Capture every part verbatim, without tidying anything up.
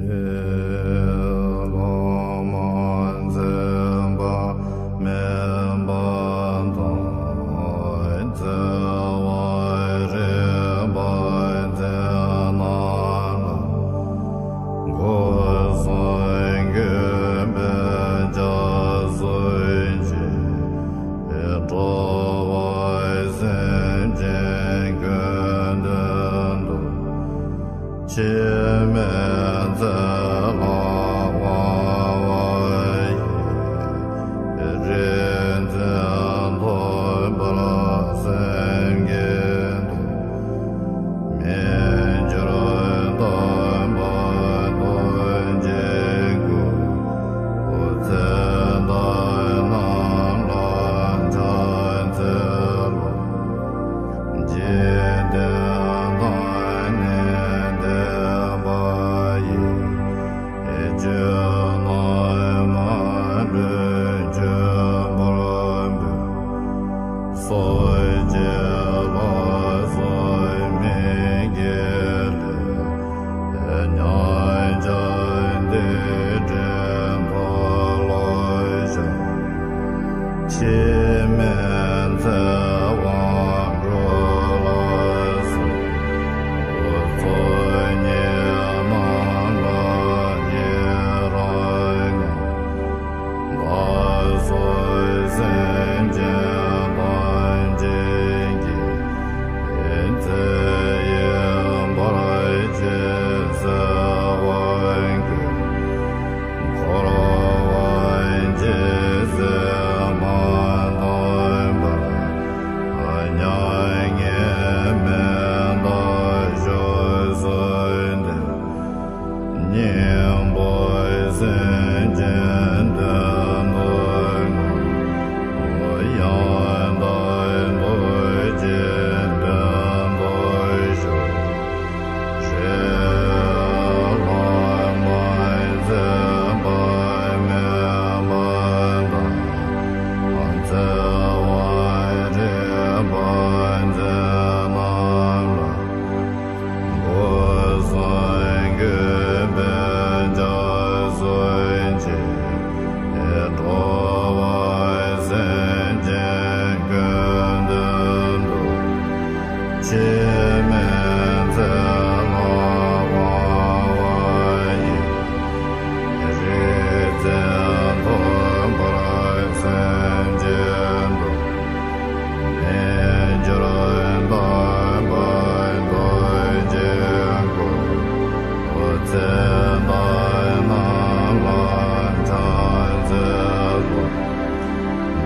ལམ་འཛིན་པ་མིན་པ་དང་། བརྩེ་བ་རིག་པ་འཛིན་རྣམས་ལ། སྒོ་གསུམ་གུས་པས་ཕྱག་འཚལ་ཞིང་། འགྲོ་བ་སེམས་ཅན་ཀུན་དོན་དུ། འཆི་མེད་ཚེ་ལ་དབང་བ་ཡི། རིག་འཛིན་ཐོབ་པར་སེམས་བསྐྱེད་དོ། མི་འགྱུར་དམ་པ་ཐུགས་ཀྱི་སྐུ། ཚེ་འདི་རྣམས་ལ་ཕྱག་འཚལ་ལོ། འཇིག་རྟེན་དང་ནི་འདས་པ་ཡི། རྒྱུ་རྣམས་མ་ལུས་འཇོམས་པར་འདོད། སོགས་ཀྱི་ལག་སོགས་མི་དགེ་ལས། ཉོན་ཅིག་འདི་དྲན་མཐོལ་ལོ་བྱ། འཆི་མེད་ཚེ་དབང་འགྲོ་ལ་གསོལ། ཚོགས་གཉིས་རྣམས་ལ་ཡི་རང་ངོ་། ལ་སོགས་སེམས་ཅན་ཐམས་ཅད་ཀྱི། ཚེ་ཡི་བར་ཆད་སེལ་བར་ཀུན། འཁོར་བ་འཇིག་ཟེར་མ་ཐོབ་པར། མྱ་ངན་མི་འདའ་བཞུགས་གསོལ་འདེབས། སྙིང་པོ་སེམས་ཅན་དོན་དུ་བསྔོ། ཡང་དག་ཐུགས་རྗེའི་དོན་དུ་གཞོལ། ཞེས་ལྷག་མ་འཛིན་པ་མིན་པ་དང་། བརྩེ་བ་རིག་པ་འཛིན་རྣམས་ལ། སྒོ་གསུམ་གུས་པས་ཕྱག་འཚལ་ཞིང་། འགྲོ་བ་སེམས་ཅན་ཀུན་དོན་དུ། འཆི་མེད་ཚེ་ལ་དབང་བ་ཡི། རིག་འཛིན་ཐོབ་པར་སེམས་བསྐྱེད་དོ། མི་འགྱུར་དམ་པ་ཐུགས་ཀྱི་སྐུ། ཚེ་འདི་རྣམས་ལ་ཕྱག་འཚལ་ལོ།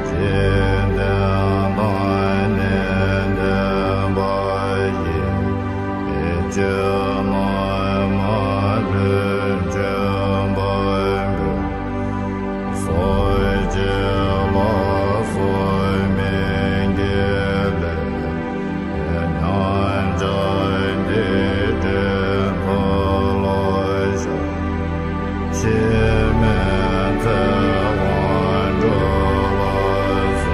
འཇིག་རྟེན་དང་ནི་འདས་པ་ཡི། རྒྱུ་རྣམས་མ་ལུས་འཇོམས་པར་འདོད། སོགས་ཀྱི་ལག་སོགས་མི་དགེ་ལས། ཉོན་ཅིག་འདི་དྲན་མཐོལ་ལོ་བྱ། འཆི་མེད་ཚེ་དབང་འགྲོ་ལ་གསོལ།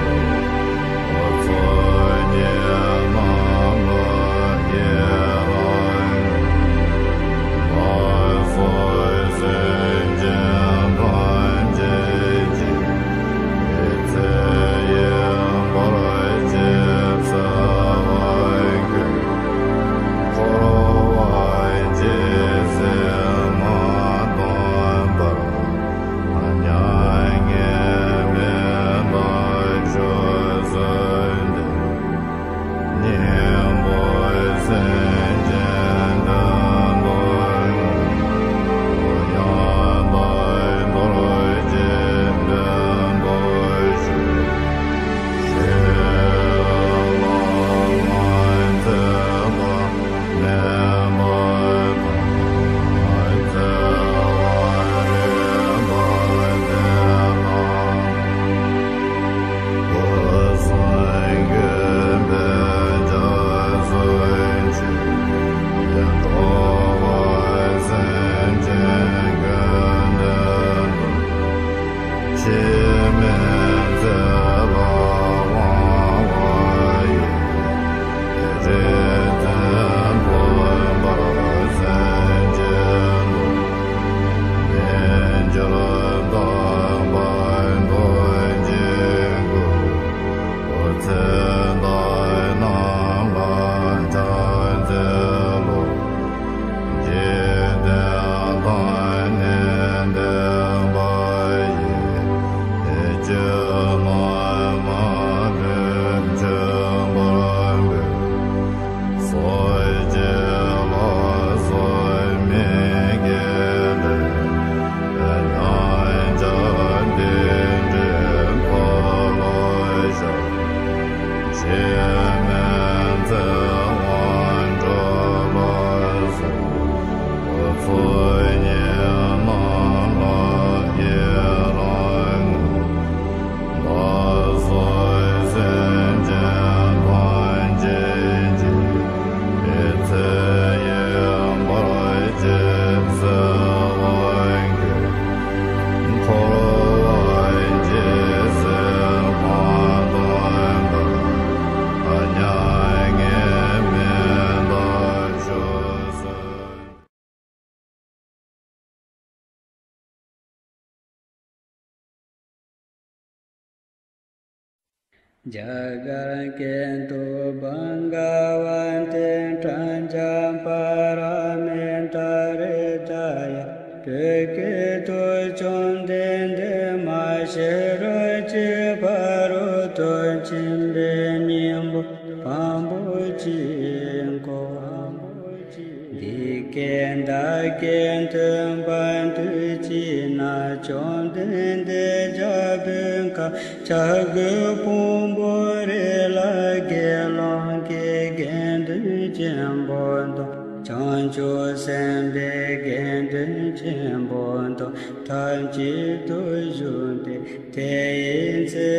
རྒྱ་གར་སྐད་དུ། བྷ་ག་ཝ་ཏི་པྲཛྙཱ་པཱ་ར་མི་ཏཱ་ཧྲི་ད་ཡ། བོད་སྐད་དུ། བཅོམ་ལྡན་འདས་མ་ཤེས་རབ་ཀྱི་ཕ་རོལ་ཏུ་ཕྱིན་པའི་སྙིང་པོ་བམ་པོ་ཅིག་གོ། འདི་སྐད་བདག་གིས་ཐོས་པ་དུས་གཅིག་ན། བཅོམ་ལྡན་འདས་རྒྱལ་པོའི་ཁབ་བྱ་རྒོད་ཕུང་པོའི་རི་ལ་དགེ་སློང་གི་དགེ་འདུན་ཆེན་པོ་དང་། བྱང་ཆུབ་སེམས་དཔའི་དགེ་འདུན་ཆེན་པོ་དང་ཐབས་གཅིག་ཏུ་བཞུགས་ཏེ། དེ་ཡི་ཚེ་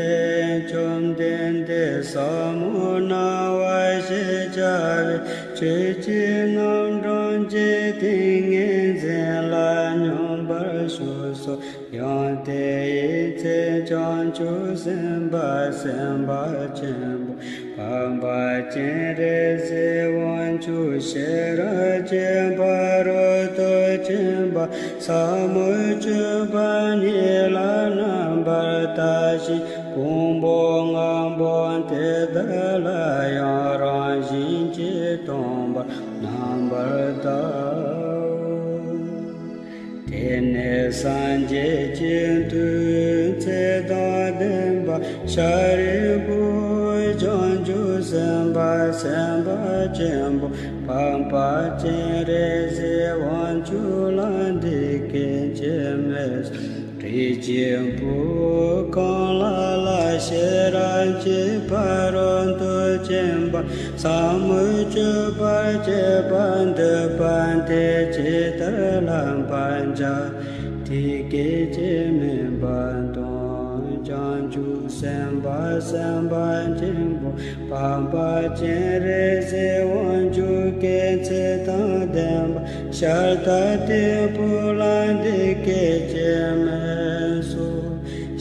བཅོམ་ལྡན་འདས་ཟབ་མོ་སྣང་བ་ཞེས་བྱ་བའི་ཆོས་ཀྱི་རྣམ་གྲངས་ཀྱི་ཏིང་ངེ་འཛིན་ལ་སྙོམས་པར་ཞུགས་སོ། ཡང་དེ་ཡི་ཚེ་བྱང་ཆུབ་སེམས་དཔའ་སེམས་དཔའ་ཆེན་པོ་འཕགས་པ་སྤྱན་རས་གཟིགས་དབང་ཕྱུག་ཤེས་རབ་ཀྱི་ཕ་རོལ་ཏུ་ཕྱིན་པ་ཟབ་མོའི་སྤྱོད་པ་ཉིད་ལ་རྣམ་པར་ལྟ་ཞིང་། ཕུང་པོ་ལྔ་པོ་དེ་དག་ལ་ཡང་རང་བཞིན་གྱིས་སྟོང་པར་རྣམ་པར་བལྟའོ། དེ་ནས་སངས་རྒྱས་ཀྱི་མཐུས་ཚེ་དང་ལྡན་པ་ཤཱ་རིའི་བུས་བྱང་ཆུབ་སེམས་དཔའ་སེམས་དཔའ་ཆེན་པོ་འཕགས་པ་སྤྱན་རས་གཟིགས་དབང་ཕྱུག་ལ་འདི་སྐད་ཅེས་སྨྲས་སོ། རིགས་ཀྱི་བུ་གང་ལ་ལ་ཤེས་རབ་ཀྱི་ཕ་རོལ་ཏུ་ཕྱིན་པ་ཟབ་མོའི་སྤྱོད་པ་སྤྱད་པར་འདོད་པ་དེས་ཇི་ལྟར་བསླབ་པར་བྱ། དེ་སྐད་ཅེས་སྨྲས་པ་དང་། བྱང་ཆུབ་སེམས་དཔའ་སེམས་དཔའ་ཆེན་པོ་འཕགས་པ་སྤྱན་རས་གཟིགས་དབང་ཕྱུག་གིས་ཚེ་དང་ལྡན་པ་ཤཱ་ར་དྭ་ཏིའི་བུ་ལ་འདི་སྐད་ཅེས་སྨྲས་སོ།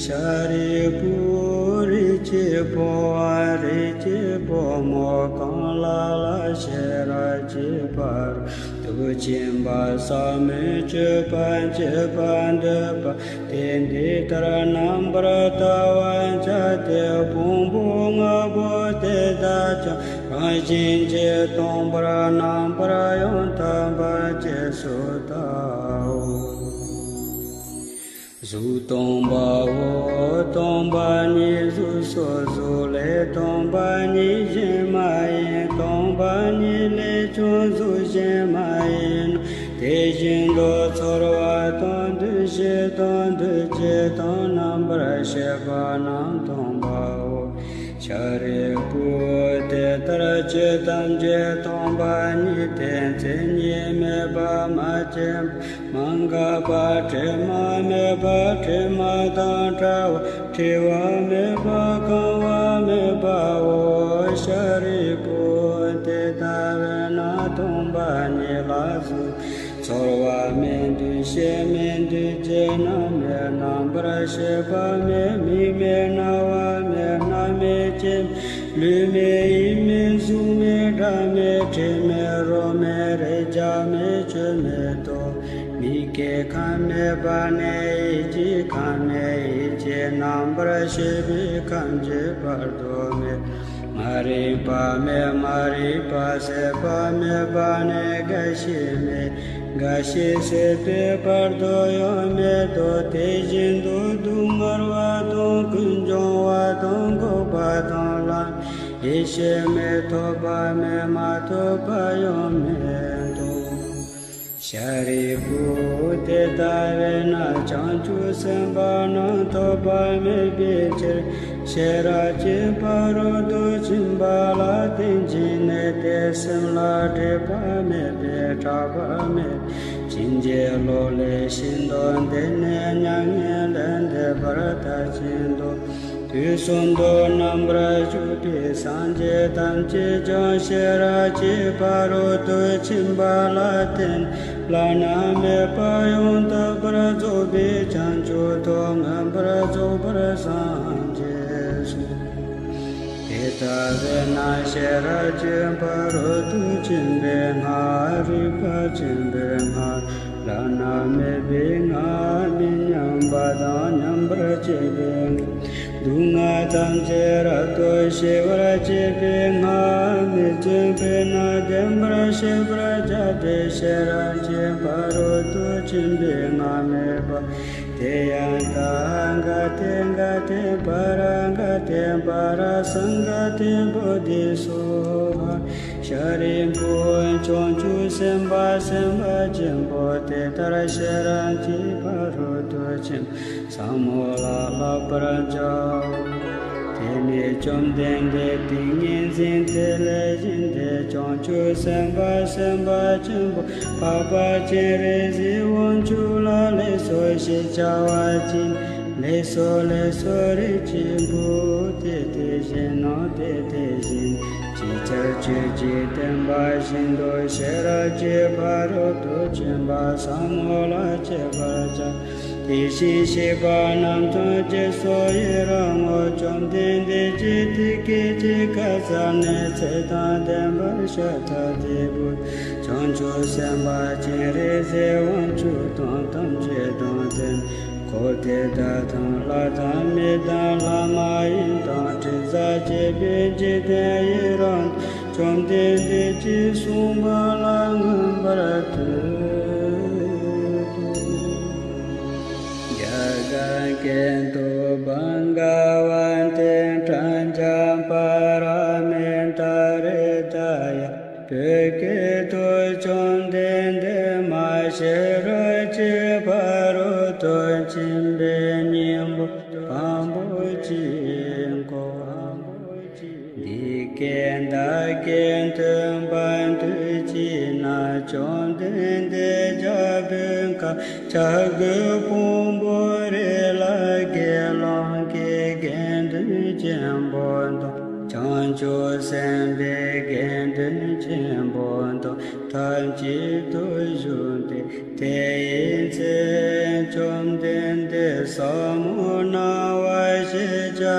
ཤཱ་རིའི་བུ། རིགས་ཀྱི་བུའམ་རིགས་ཀྱི་བུ་མོ་གང་ལ་ལ་ཤེས་རབ་ཀྱི་ཕ་རོལ་ཏུ་ཕྱིན་པ་ཟབ་མོའི་སྤྱོད་པ་སྤྱད་པར་འདོད་པ་དེས་འདི་ལྟར་རྣམ་པར་བལྟ་བར་བྱ་སྟེ། ཕུང་པོ་ལྔ་པོ་དེ་དག་ཀྱང་རང་བཞིན་གྱིས་སྟོང་པར་རྣམ་པར་ཡང་དག་པར་རྗེས་སུ་བལྟའོ། གཟུགས་སྟོང་པའོ། སྟོང་པ་ཉིད་གཟུགས་སོ། གཟུགས་ལས་སྟོང་པ་ཉིད་གཞན་མ་ཡིན། སྟོང་པ་ཉིད་ལས་ཀྱང་གཟུགས་གཞན་མ་ཡིན་ནོ། དེ་བཞིན་དུ་ཚོར་བ་དང་། འདུ་ཤེས་དང་། འདུ་བྱེད་དང་། རྣམ་པར་ཤེས་པ་རྣམས་སྟོང་པའོ། ཤཱ་རིའི་བུ། དེ་ལྟར་ཆོས་ཐམས་ཅད་སྟོང་པ་ཉིད་དེ། མཚན་ཉིད་མེད་པ། མ་སྐྱེས་པ། མ་འགགས་པ། དྲི་མ་མེད་པ། དྲི་མ་དང་བྲལ་བ། བྲི་བ་མེད་པ། གང་བ་མེད་པའོ། ཤཱ་རིའི་བུ། དེ་ལྟ་བས་ན་སྟོང་པ་ཉིད་ལ་གཟུགས་ཚོར་བ་མེད། འདུ་ཤེས་མེད། འདུ་བྱེད་རྣམས་མེད། རྣམ་པར་ཤེས་པ་མེད། མིག་མེད། རྣ་བ་མེད། སྣ་མེད། ལྕེ་མེད། ལུས་མེད། ཡིད་མེད། གཟུགས་མེད། སྒྲ་མེད། དྲི་མེད། རོ་མེད། རེག་བྱ་མེད། ཆོས་མེད་དོ། མིག་གི་ཁམས་མེད་པ་ནས་ཡིད་ཀྱི་ཁམས་མེད། ཡིད་ཀྱི་རྣམ་པར་ཤེས་པའི་ཁམས་ཀྱི་བར་དུ་མེད། མ་རིག་པ་མེད། མ་རིག་པ་ཟད་པ་མེད་པ་ནས་རྒ་ཤི་མེད། རྒ་ཤི་ཟད་པའི་བར་དུ་ཡང་མེད་དོ། དེ་བཞིན་དུ་སྡུག་བསྔལ་བ་དང་། ཀུན་འབྱུང་བ་དང་། འགོག་པ་དང་། ལམ། ཡེ་ཤེས་མེད། ཐོབ་པ་མེད། མ་ཐོབ་པ་ཡང་མེད་དོ། ཤཱ་རིའི་བུ། དེ་ལྟ་བས་ན་བྱང་ཆུབ་སེམས་དཔའ་རྣམས་ཐོབ་པ་མེད་པའི་ཕྱིར། ཤེས་རབ་ཀྱི་ཕ་རོལ་ཏུ་ཕྱིན་པ་ལ་བརྟེན་ཅིང་གནས་ཏེ། སེམས་ལ་སྒྲིབ་པ་མེད་པས་སྐྲག་པ་མེད། ཕྱིན་ཅི་ལོག་ལས་ཤིན་ཏུ་འདས་ནས་མྱ་ངན་ལས་འདས་པར་མཐར་ཕྱིན་ཏོ། དུས་གསུམ་དུ་རྣམ་པར་བཞུགས་པའི་སངས་རྒྱས་ཐམས་ཅད་ཀྱང་ཤེས་རབ་ཀྱི་ཕ་རོལ་ཏུ་ཕྱིན་པ་ལ་བརྟེན་བླ་ན་མེད་པ་ཡང་དག་པར་རྫོགས་པའི་བྱང་ཆུབ་ཏུ་མངོན་པར་རྫོགས་པར་སངས་རྒྱས་སོ། དེ་ལྟ་བས་ན་ཤེས་རབ་ཀྱི་ཕ་རོལ་ཏུ་ཕྱིན་པའི་སྔགས། རིག་པ་ཆེན་པོའི་སྔགས། བླ་ན་མེད་པའི་སྔགས། མི་མཉམ་པ་དང་མཉམ་པར་བྱེད་པའི་སྔགས། སྡུག་བསྔལ་ཐམས་ཅད་རབ་ཏུ་ཞི་བར་བྱེད་པའི་སྔགས། མི་བརྫུན་པས་ན་བདེན་པར་ཤེས་པར་བྱ་སྟེ། ཤེས་རབ་ཀྱི་ཕ་རོལ་ཏུ་ཕྱིན་པའི་སྔགས་སྨྲས་པ། ཏདྱ་ཐཱ། ག་ཏེ་ག་ཏེ་པཱ་ར་ག་ཏེ་པཱ་ར་སཾ་ག་ཏེ་བོ་དྷི་སྭཱ་ཧཱ། ཤཱ་རིའི་བུ། བྱང་ཆུབ་སེམས་དཔའ་སེམས་དཔའ་ཆེན་པོ་དེ་ལྟར་ཤེས་རབ་ཀྱི་ཕ་རོལ་ཏུ་ཕྱིན་པ་ཟབ་མོ་ལ་བསླབ་པར་བྱའོ། དེ་ནས་བཅོམ་ལྡན་འདས་ཏིང་ངེ་འཛིན་དེ་ལས་བཞེངས་ཏེ། བྱང་ཆུབ་སེམས་དཔའ་སེམས་དཔའ་ཆེན་པོ་འཕགས་པ་སྤྱན་རས་གཟིགས་དབང་ཕྱུག་ལ་ལེགས་སོ་ཞེས་བྱ་བ་ཅི། ལེགས་སོ་ལེགས་སོ། རིགས་ཀྱི་བུ། དེ་དེ་བཞིན་ནོ། དེ་དེ་བཞིན། ཅིའི་ཕྱིར་ཁྱོད་ཀྱིས་བསྟན་པ་བཞིན་དུ་ཤེས་རབ་ཀྱི་ཕ་རོལ་ཏུ་ཕྱིན་པ་ཟབ་མོ་ལ་སྤྱད་པར་བྱ། དེ་བཞིན་གཤེགས་པ་རྣམས་ཀྱང་རྗེས་སུ་ཡི་རང་ངོ་། བཅོམ་ལྡན་འདས་ཀྱིས་དེ་སྐད་ཅེས་བཀའ་སྩལ་ནས། ཚེ་དང་ལྡན་པ་ཤཱ་ར་དྭ་ཏིའི་བུ་བྱང་ཆུབ་སེམས་དཔའ་སྤྱན་རས་གཟིགས་དབང་ཕྱུག་དང་ཐམས་ཅད་དང་ལྡན། འཁོར་དེ་དག་དང་ལྷ་དང་མི་དང་ལྷ་མ་ཡིན་དང་། དྲི་ཟར་བཅས་པའི་འཇིག་རྟེན་ཡི་རང་དུ། བཅོམ་ལྡན་འདས་ཀྱིས་གསུངས་པ་ལ་མངོན་པར་བསྟོད་དོ། རྒྱ་གར་སྐད་དུ། Bhagavate pranāma parāme hāretaye. བོད་སྐད་དུ། བཅོམ་ལྡན་འདས་མ་ཤེས་རབ་ཀྱི་ཕ་རོལ་ཏུ་ཕྱིན་པའི་སྙིང་པོ་དང་པོ་ཅིག་གོ། འདི་སྐད་བདག་གིས་ཐོས་པ་དུས་གཅིག་ན། བཅོམ་ལྡན་འདས་རྒྱལ་པོའི་ཁབ་བྱ་རྒོད་ཕུང་པོའི་རི་ལ་དགེ་སློང་གི་དགེ་འདུན་ཆེན་པོ་དང་། བྱང་ཆུབ་སེམས་དཔའི་དགེ་འདུན་ཆེན་པོ་དང་ཐབས་གཅིག་ཏུ་བཞུགས་ཏེ། དེ་ཡི་ཚེ་བཅོམ་ལྡན་འདས་ཟབ་མོ་སྣང་བ་ཞེས་བྱ་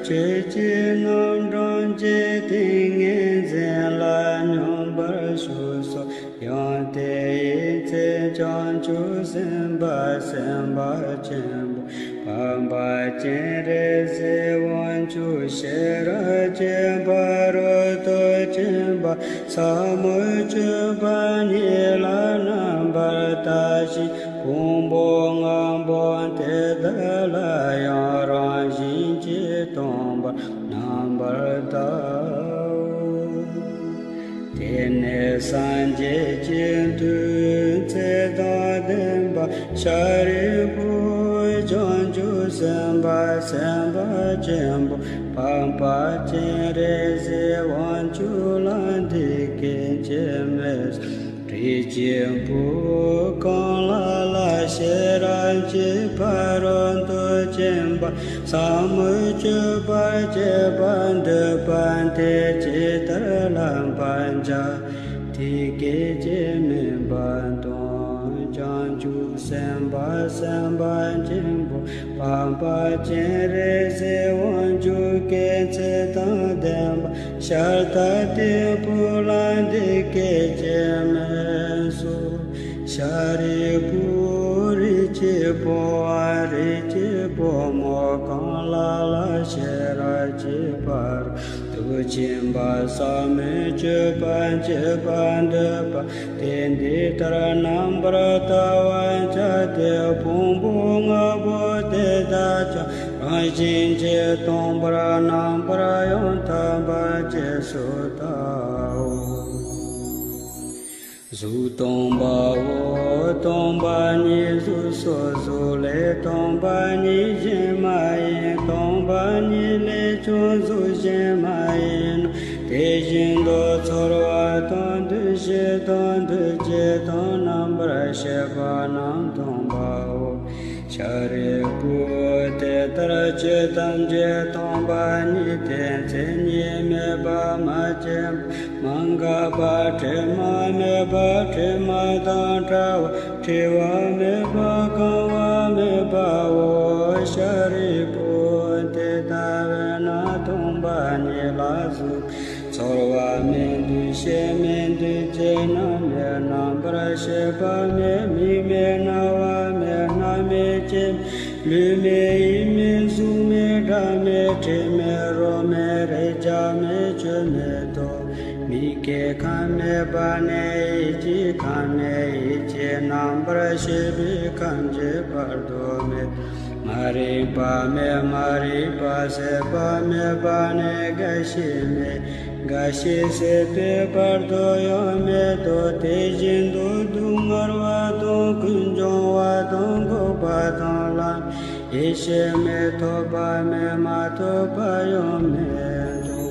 བའི་ཆོས་ཀྱི་རྣམ་གྲངས་ཀྱི་ཏིང་ངེ་འཛིན་ལ་སྙོམས་པར་ཞུགས་སོ། ཡང་དེ་ཡི་ཚེ་བྱང་ཆུབ་སེམས་དཔའ་སེམས་དཔའ་ཆེན་པོ་འཕགས་པ་སྤྱན་རས་གཟིགས་དབང་ཕྱུག་ཤེས་རབ་ཀྱི་ཕ་རོལ་ཏུ་ཕྱིན་པ་ཟབ་མོའི་སྤྱོད་པ་ཉིད་ལ་རྣམ་པར་ལྟ་ཞིང་། ཕུང་པོ་ལྔ་པོ་དེ་དག་ལ་ཡང་རང་བཞིན་གྱིས་སྟོང་པར་རྣམ་པར་ལྟའོ། དེ་ནས་སངས་རྒྱས་ཀྱི་མཐུས་ཚེ་དང་ལྡན་པ་ཤཱ་རིའི་བུ་བྱང་ཆུབ་སེམས་དཔའ་སེམས་དཔའ་ཆེན་པོ་འཕགས་པ་སྤྱན་རས་གཟིགས་དབང་ཕྱུག་ལ་འདི་སྐད་ཅེས་སྨྲས། རིགས་ཀྱི་བུ་གང་ལ་ལ་ཤེས་རབ་ཀྱི་ཕ་རོལ་ཏུ་ཕྱིན་པ་ཟབ་མོའི་སྤྱོད་པ་སྤྱད་པར་འདོད་པ་དེས་ཇི་ལྟར་བསླབ་པར་བྱ། དེ་སྐད་ཅེས་སྨྲས་པ་དང་། བྱང་ཆུབ་སེམས་དཔའ་སེམས་དཔའ་ཆེན་པོ་འཕགས་པ་སྤྱན་རས་གཟིགས་དབང་ཕྱུག་གིས་ཚེ་དང་ལྡན་པ་ཤཱ་ར་དྭ་ཏིའི་བུ་ལ་འདི་སྐད་ཅེས་སྨྲས་སོ། ཤཱ་རིའི་བུ། རིགས་ཀྱི་བུའམ་རིགས་ཀྱི་བུ་མོ་གང་ལ་ལ་ཤེས་རབ་ཀྱི་ཕ་རོལ་ཏུ་ཕྱིན་པ་ཟབ་མོའི་སྤྱོད་པ་སྤྱད་པར་འདོད་པ་དེས་འདི་ལྟར་རྣམ་པར་བལྟ་བར་བྱ་སྟེ། ཕུང་པོ་ལྔ་པོ་དེ་དག་ཀྱང་རང་བཞིན་གྱིས་སྟོང་པར་རྣམ་པར་ཡང་དག་པར་རྗེས་སུ་བལྟའོ། གཟུགས་སྟོང་པའོ། སྟོང་པ་ཉིད་གཟུགས་སོ། གཟུགས་ལས་སྟོང་པ་ཉིད་གཞན་མ་ཡིན། སྟོང་པ་ཉིད་ལས་ཀྱང་གཟུགས་གཞན་མ་ཡིན་ནོ། དེ་བཞིན་དུ་ཚོར་བ་དང་། འདུ་ཤེས་དང་། འདུ་བྱེད་དང་། རྣམ་པར་ཤེས་པ་རྣམས་སྟོང་པའོ། ཤཱ་རིའི་བུ། དེ་ལྟར་ཆོས་ཐམས་ཅད་སྟོང་པ་ཉིད་དེ། མཚན་ཉིད་མེད་པ། མ་སྐྱེས་པ། མ་འགགས་པ། དྲི་མ་མེད་པ། དྲི་མ་དང་བྲལ་བ། བྲི་བ་མེད་པ། གང་བ་མེད་པའོ། ཤཱ་རིའི་བུ། དེ་ལྟ་བས་ན་སྟོང་པ་ཉིད་ལ་གཟུགས་ཚོར་བ་མེད། འདུ་ཤེས་མེད། འདུ་བྱེད་རྣམས་མེད། རྣམ་པར་ཤེས་པ་མེད། མིག་མེད། རྣ་བ་མེད། སྣ་མེད། ལྕེ་མེད། ལུས་མེད། ཡིད་མེད། གཟུགས་མེད། སྒྲ་ མེད་དྲི་མེད་རོ་མེད་རེག་བྱ་མེད་ཆོས་མེད་དོ། མིག་གི་ཁམས་མེད་པ་ནས་ཡིད་ཀྱི་ཁམས་མེད་ཡིད་ཀྱི་རྣམ་པར་ཤེས་པའི་ཁམས་ཀྱི་བར་དོ་མེད། མ་རིག་པ་མེད་མ་རིག་པ་ཟད་པ་མེད་པ་ནས་རྒ་ཤི་མེད། རྒ་ཤི་ཟད་པའི་བར་དོ་ཡང་མེད་དོ། དེ་བཞིན་དུ་སྡུག་བསྔལ་བ་དང་ཀུན་འབྱུང་བ་དང་འགོག་པ་དང་ལམ། ཡེ་ཤེས་མེད་ཐོབ་པ་མེད་མ་ཐོབ་པ་ཡང་མེད་དོ།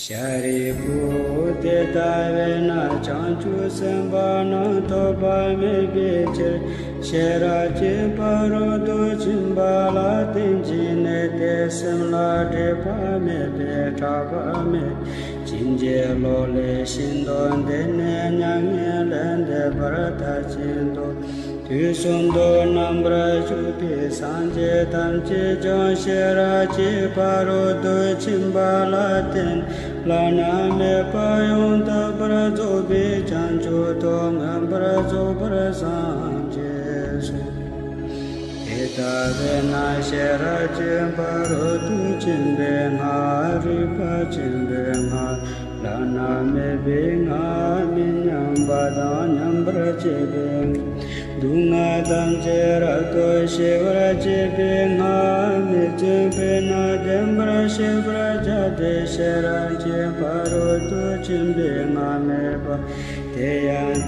ཤཱ་རིའི་བུ། དེ་ལྟ་བས་ན་བྱང་ཆུབ་སེམས་དཔའ་རྣམས་ཐོབ་པ་མེད་པའི་ཕྱིར། ཤེས་རབ་ཀྱི་ཕ་རོལ་ཏུ་ཕྱིན་པ་ལ་བརྟེན་ཅིང་གནས་ཏེ། སེམས་ལ་སྒྲིབ་པ་མེད་པས་སྐྲག་པ་མེད། ཕྱིན་ཅི་ལོག་ལས་ཤིན་ཏུ་འདས་ནས་མྱ་ངན་ལས་འདས་པར་མཐར་ཕྱིན་ཏོ། དུས་གསུམ་དུ་རྣམ་པར་བཞུགས་པའི་སངས་རྒྱས་ཐམས་ཅད་ཀྱང་ཤེས་རབ་ཀྱི་ཕ་རོལ་ཏུ་ཕྱིན་པ་ལ་བརྟེན་བླ་ན་མེད་པ་ཡང་དག་པར་རྫོགས་པའི་བྱང་ཆུབ་ཏུ་མངོན་པར་རྫོགས་པར་སངས་རྒྱས་སོ། དེ་ལྟ་བས་ན་ཤེས་རབ་ཀྱི་ཕ་རོལ་ཏུ་ཕྱིན་པའི་སྔགས། རིག་པ་ཆེན་པོའི་སྔགས། བླ་ན་མེད་པའི་སྔགས། མི་མཉམ་པ་དང་མཉམ་པར་བྱེད་པའི་སྔགས། སྡུག་བསྔལ་ཐམས་ཅད་རབ་ཏུ་ཞི་བར་བྱེད་པའི་སྔགས། མི་བརྫུན་པས་ན་བདེན་པར་ཤེས་པར་བྱ་སྟེ། ཤེས་རབ་ཀྱི་ཕ་རོལ་ཏུ་ཕྱིན་པའི་སྔགས་སྨྲས་པ། ཏདྱ་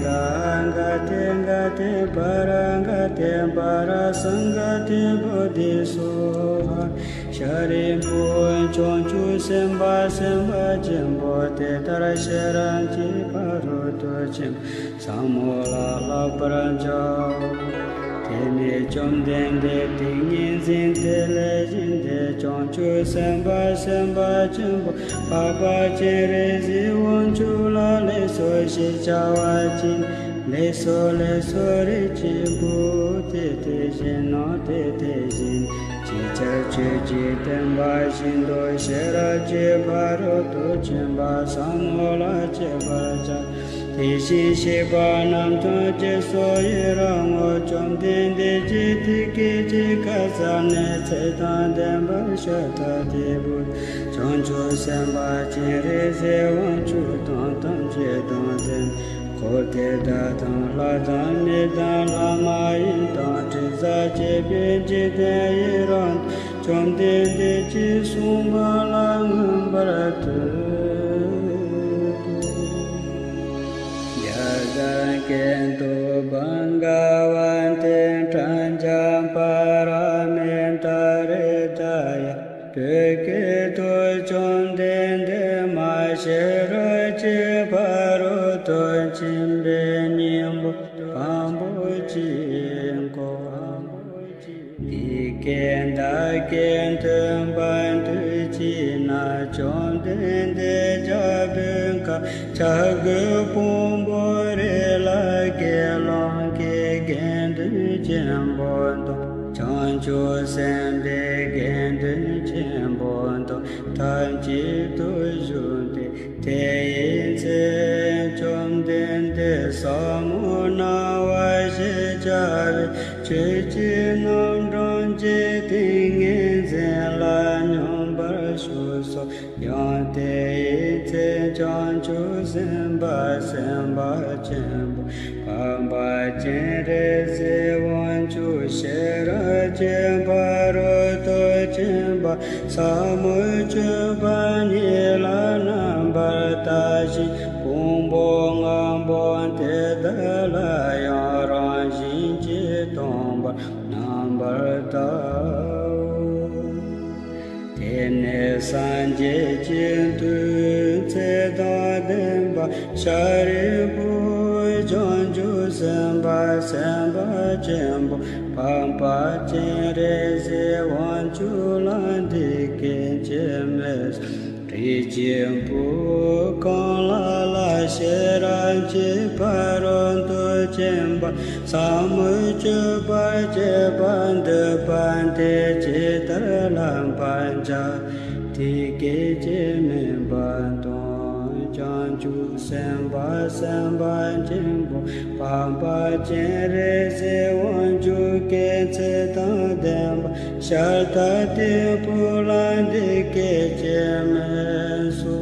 ཐཱ། ག་ཏེ་ག་ཏེ་པཱ་ར་ག་ཏེ་པཱ་ར་སཾ་ག་ཏེ་བོ་དྷི་སྭཱ་ཧཱ། ཤཱ་རིའི་བུ། བྱང་ཆུབ་སེམས་དཔའ་སེམས་དཔའ་ཆེན་པོ་དེ་ལྟར་ཤེས་རབ་ཀྱི་ཕ་རོལ་ཏུ་ཕྱིན་པ་ཟབ་མོ་ལ་བསླབ་པར་བྱའོ། དེ་ནས་བཅོམ་ལྡན་འདས་ཏིང་ངེ་འཛིན་དེ་ལས་བཞེངས་ཏེ། བྱང་ཆུབ་སེམས་དཔའ་སེམས་དཔའ་ཆེན་པོ་འཕགས་པ་སྤྱན་རས་གཟིགས་དབང་ཕྱུག་ལ་ལེགས་སོ་ཞེས་བྱ་བ་ཅི། ལེགས་སོ་ལེགས་སོ། རིགས་ཀྱི་བུ། དེ་དེ་བཞིན་ནོ། དེ་དེ་བཞིན། ཅིའི་ཕྱིར་ཆོས་ཀྱི་བསྟན་པ་བཞིན་དུ་ཤེས་རབ་ཀྱི་ཕ་རོལ་ཏུ་ཕྱིན་པ་ཟབ་མོ་ལ་སྤྱད་པར་བྱ། དེ་བཞིན་གཤེགས་པ་རྣམས་ཀྱང་སྐྱེ་སོ་ཡི་རང་ངོ་། བཅོམ་ལྡན་འདས་ཀྱིས་དེ་སྐད་ཅེས་བཀའ་སྩལ་ནས། ཚེ་དང་ལྡན་པ་ཤཱ་ར་དྭ་ཏིའི་བུ། བྱང་ཆུབ་སེམས་དཔའ་སྤྱན་རས་གཟིགས་དབང་ཕྱུག་དང་། ཐམས་ཅད་དང་ལྡན་འཁོར་དེ་དག་དང་། ལྷ་དང་། མི་དང་། ལྷ་མ་ཡིན་དང་། དྲི་ཟར་བཅས་པའི་འཇིག་རྟེན་ཡི་རངས་ཏེ། བཅོམ་ལྡན་འདས་ཀྱིས་གསུངས་པ་ལ་མངོན་པར་བསྟོད་དོ། ཡ་ཏ་ཀེ་ཏུ་བྷ་ག་བ་ཏེ་པྲཛྙཱ་པཱ་ར་མི་ཏཱ་ཧྲྀ་ད་ཡ། བོད་སྐད་དུ། བཅོམ་ལྡན་འདས་མ་ཤེས་རབ་ཀྱི་ཕ་རོལ་ཏུ་ཕྱིན་པའི་སྙིང་པོ་དང་པོ་ཅིག་གོ། འདི་སྐད་བདག་གིས་ཐོས་པ་དུས་གཅིག་ན། བཅོམ་ལྡན་འདས་རྒྱལ་པོའི་ཁབ་བྱ་རྒོད་ཕུང་པོའི་རི་ལ་དགེ་སློང་གི་དགེ་འདུན་ཆེན་པོ་དང་། བྱང་ཆུབ་སེམས་དཔའི་དགེ་འདུན་ཆེན་པོ་དང་ཐབས་གཅིག་ཏུ་བཞུགས་ཏེ། དེ་ཡི་ཚེ་བཅོམ་ལྡན་འདས་ཟབ་མོ་སྣང་བ་ཞེས་བྱ་བའི་ཆོས་ཀྱི་རྣམ་གྲངས་ཀྱི་ཏིང་ངེ་འཛིན་ལ་སྙོམས་པར་ཞུགས་སོ། ཡང་དེ་ཡི་ཚེ་བྱང་ཆུབ་སེམས་དཔའ་སེམས་དཔའ་ཆེན་པོ་འཕགས་པ་སྤྱན་རས་གཟིགས་དབང་ཕྱུག་ཤེས་རབ་ཀྱི་ཕ་རོལ་ཏུ་ཕྱིན་པ་ཟབ་མོའི་སྤྱོད་པ་ཉིད་ལ་རྣམ་པར་བལྟ་ཞིང་། ཕུང་པོ་ལྔ་པོ་དེ་དག་ལ་ཡང་རང་བཞིན་གྱིས་སྟོང་པར་རྣམ་པར་བལྟའོ། དེ་ནས་སངས་རྒྱས་ཀྱི་མཐུས་ཚེ་དང་ལྡན་པ་ཤཱ་རིའི་བུ། བྱང་ཆུབ་སེམས་དཔའ་སེམས་དཔའ་ཆེན་པོ་འཕགས་པ་སྤྱན་རས་གཟིགས་དབང་ཕྱུག་ལ་འདི་སྐད་ཅེས་སྨྲས། རིགས་ཀྱི་བུ། གང་ལ་ལ་ཤེས་རབ་ཀྱི་ཕ་རོལ་ཏུ་ཕྱིན་པ་ཟབ་མོའི་སྤྱོད་པ་སྤྱད་པར་འདོད་པ་དེས་ཇི་ལྟར་བསླབ་པར་བྱ། དེ་སྐད་ཅེས་སྨྲས་པ་དང་ བྱང་ཆུབ་སེམས་དཔའ་སེམས་དཔའ་ཆེན་པོ། འཕགས་པ་སྤྱན་རས་གཟིགས་དབང་ཕྱུག་གི་ཚེ་དང་ལྡན་པ། ཤཱ་ར་དྭ་ཏིའི་བུ་ལ་འདི་སྐད་ཅེས་སྨྲས་སོ།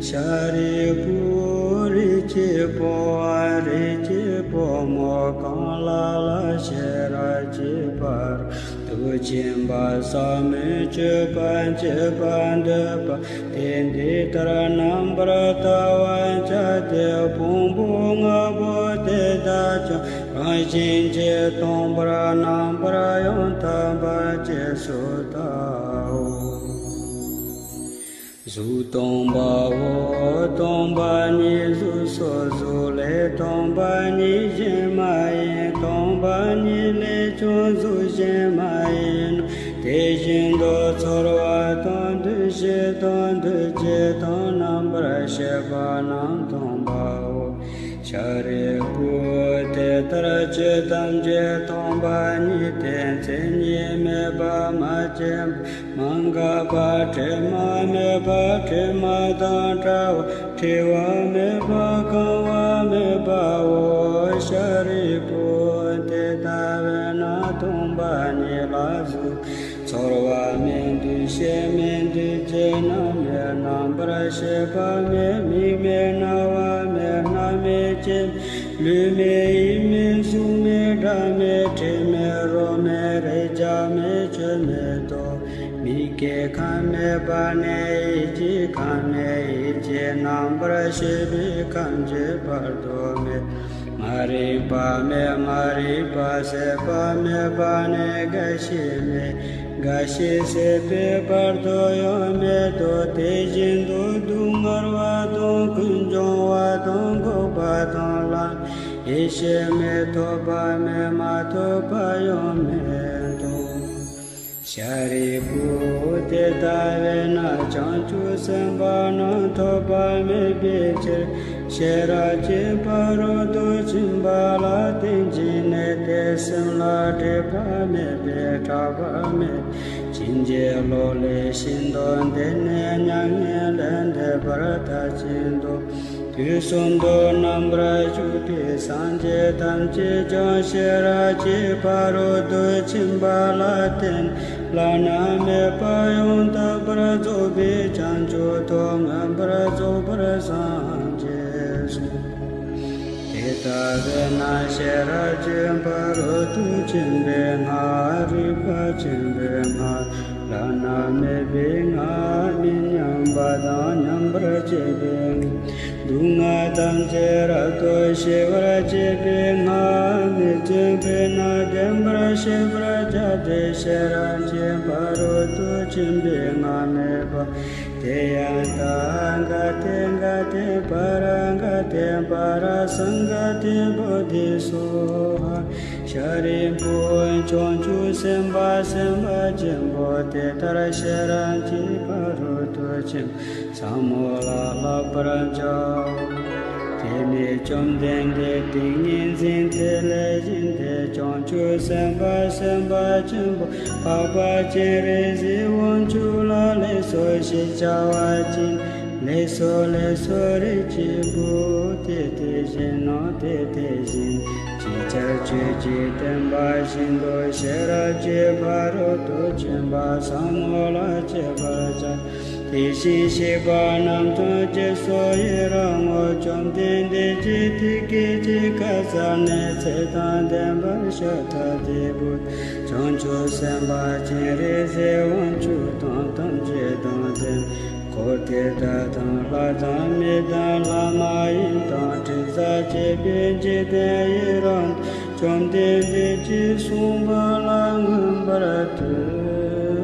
ཤཱ་རིའི་བུ། རིགས་ཀྱི་བུའམ་རིགས་ཀྱི་བུ་མོ་གང་ལ་ལ་ཤེས་རབ་ཀྱི་ཕ་རོལ་ཏུ་ཕྱིན་པ་ཟབ་མོའི་སྤྱོད་པ་བྱེད་པར་འདོད་པ། དེ་འདི་ལྟར་རྣམ་པར་བལྟ་བར་བྱ་སྟེ། ཕུང་པོ་ལྔ་པོ་དེ་དག་ཀྱང་རང་བཞིན་གྱིས་སྟོང་པར་རྣམ་པར་ཡང་དག་པར་རྗེས་སུ་བལྟའོ། གཟུགས་སྟོང་པའོ། སྟོང་པ་ཉིད་གཟུགས་སོ། གཟུགས་ལས་སྟོང་པ་ཉིད་གཞན་མ་ཡིན། སྟོང་པ་ཉིད་ལས་ཀྱང་གཟུགས་གཞན་མ་ཡིན་ནོ། དེ་བཞིན་དུ་ཚོར་བ་དང་། འདུ་ཤེས་དང་། འདུ་བྱེད་དང་། རྣམ་པར་ཤེས་པ་རྣམས་སྟོང་པའོ། ཤཱ་རིའི་བུ། དེ་ལྟར་ཆོས་ཐམས་ཅད་སྟོང་པ་ཉིད་དེ། མཚན་ཉིད་མེད་པ། མ་སྐྱེས་པ། མ་འགགས་པ། དྲི་མ་མེད་པ། དྲི་མ་དང་བྲལ་བ། བྲི་བ་མེད་པ། གང་བ་མེད་པའོ། ཤཱ་རིའི་བུ། དེ་ལྟ་བས་ན་སྟོང་པ་ཉིད་ལ་གཟུགས་ཚོར་བ་མེད། འདུ་ཤེས་མེད། འདུ་བྱེད་རྣམས་མེད། རྣམ་པར་ཤེས་པ་མེད། མིག་མེད། རྣ་བ་མེད། སྣ་མེད། ལྕེ་མེད། ལུས་མེད། ཡིད་མེད། གཟུགས་མེད། སྒྲ་མེད། དྲི་མེད། རོ་མེད། རེག་བྱ་མེད། ཆོས་མེད་དོ། མིག་གི་ཁམས་མེད་པ་ནས་ཡིད་ཀྱི་ཁམས་མེད། ཡིད་ཀྱི་རྣམ་པར་ཤེས་པའི་ཁམས་ཀྱི་བར་དུ་མེད། མ་རིག་པ་མེད། མ་རིག་པ་ཟད་པ་མེད་པ་ནས་རྒ་ཤི་མེད། རྒ་ཤི་ཟད་པའི་བར་དུ་ཡང་མེད་དོ། དེ་བཞིན་དུ་སྡུག་བསྔལ་བ་དང་། ཀུན་འབྱུང་བ་དང་། འགོག་པ་དང་། ལམ། ཡེ་ཤེས་མེད། ཐོབ་པ་མེད། མ་ཐོབ་པ་ཡང་མེད་དོ། ཤཱ་རིའི་བུ། དེ་ལྟ་བས་ན་བྱང་ཆུབ་སེམས་དཔའ་རྣམས་ཐོབ་པ་མེད་པའི་ཕྱིར། ཤེས་རབ་ཀྱི་ཕ་རོལ་ཏུ་ཕྱིན་པ་ལ་བརྟེན་ཅིང་གནས་ཏེ། སེམས་ལ་སྒྲིབ་པ་མེད་པས་སྐྲག་པ་མེད། ཕྱིན་ཅི་ལོག་ལས་ཤིན་ཏུ་འདས་ནས་མྱ་ངན་ལས་འདས་པར་མཐར་ཕྱིན་ཏོ། དུས་གསུམ་དུ་རྣམ་པར་བཞུགས་པའི་སངས་རྒྱས་ཐམས་ཅད་ཀྱང་ཤེས་རབ་ཀྱི་ཕ་རོལ་ཏུ་ཕྱིན་པ་ལ་བརྟེན། བླ་ན་མེད་པ་ཡང་དག་པར་རྫོགས་པའི་བྱང་ཆུབ་ཏུ་མངོན་པར་རྫོགས་པར་སངས་རྒྱས་སོ། དེ་ལྟ་བས་ན་ཤེས་རབ་ཀྱི་ཕ་རོལ་ཏུ་ཕྱིན་པའི་སྔགས། རིག་པ་ཆེན་པོའི་སྔགས། བླ་ན་མེད་པའི་སྔགས། མི་མཉམ་པ་དང་མཉམ་པར་བྱེད་པའི་སྔགས། སྡུག་བསྔལ་ཐམས་ཅད་རབ་ཏུ་ཞི་བར་བྱེད་པའི་སྔགས། མི་བརྫུན་པས་ན་བདེན་པར་ཤེས་པར་བྱ་སྟེ། ཤེས་རབ་ཀྱི་ཕ་རོལ་ཏུ་ཕྱིན་པའི་སྔགས་སྨྲས་པ། ཏདྱ་ཐཱ། ག་ཏེ་ག་ཏེ་པཱ་ར་ག་ཏེ་པཱ་ར་སཾ་ག་ཏེ་བོ་དྷི་སྭཱ་ཧཱ། ཤཱ་རིའི་བུ། བྱང་ཆུབ་སེམས་དཔའ་སེམས་དཔའ་ཆེན་པོ་དེ་ལྟར་ཤེས་རབ་ཀྱི་ཕ་རོལ་ཏུ་ཕྱིན་ཟབ་མོ་ལ་བསླབ་པར་བྱའོ། དེ་ནས་བཅོམ་ལྡན་འདས་ཏིང་ངེ་འཛིན་དེ་ལས་བཞེངས་ཏེ། བྱང་ཆུབ་སེམས་དཔའ་སེམས་དཔའ་ཆེན་པོ་འཕགས་པ་སྤྱན་རས་གཟིགས་དབང་ཕྱུག་ལ་ལེགས་སོ་ཞེས་བྱ་བ་བྱིན། ལེགས་སོ་ལེགས་སོ། རིགས་ཀྱི་བུ། དེ་དེ་བཞིན་ནོ། དེ་དེ་བཞིན། ཅིའི་ཕྱིར་ཁྱོད་ཀྱིས་བསྟན་པ་བཞིན་དུ་ཤེས་རབ་ཀྱི་ཕ་རོལ་ཏུ་ཕྱིན་པ་ཟབ་མོ་ལ་སྤྱད་པར་བྱ། དེ་བཞིན་གཤེགས་པ་རྣམས་དང་བཅས་སུ་ཡི་རང་ངོ་། བཅོམ་ལྡན་འདས་ཀྱིས་དེ་སྐད་ཅེས་བཀའ་སྩལ་ནས། ཚེ་དང་ལྡན་པ་ཤཱ་ར་དྭ་ཏིའི་བུ་བྱང་ཆུབ་སེམས་དཔའ་སྤྱན་རས་གཟིགས་དབང་ཕྱུག་དང་ཐམས་ཅད་དང་ལྡན། འཁོར་དེ་དག་དང་ལྷ་དང་མི་དང་ལྷ་མ་ཡིན་དང་། དྲི་ཟར་བཅས་པའི་འཇིག་རྟེན་ཡི་རངས་དང་། བཅོམ་ལྡན་འདས་ཀྱིས་གསུངས་པ་ལ་མངོན་པར་བསྟོད།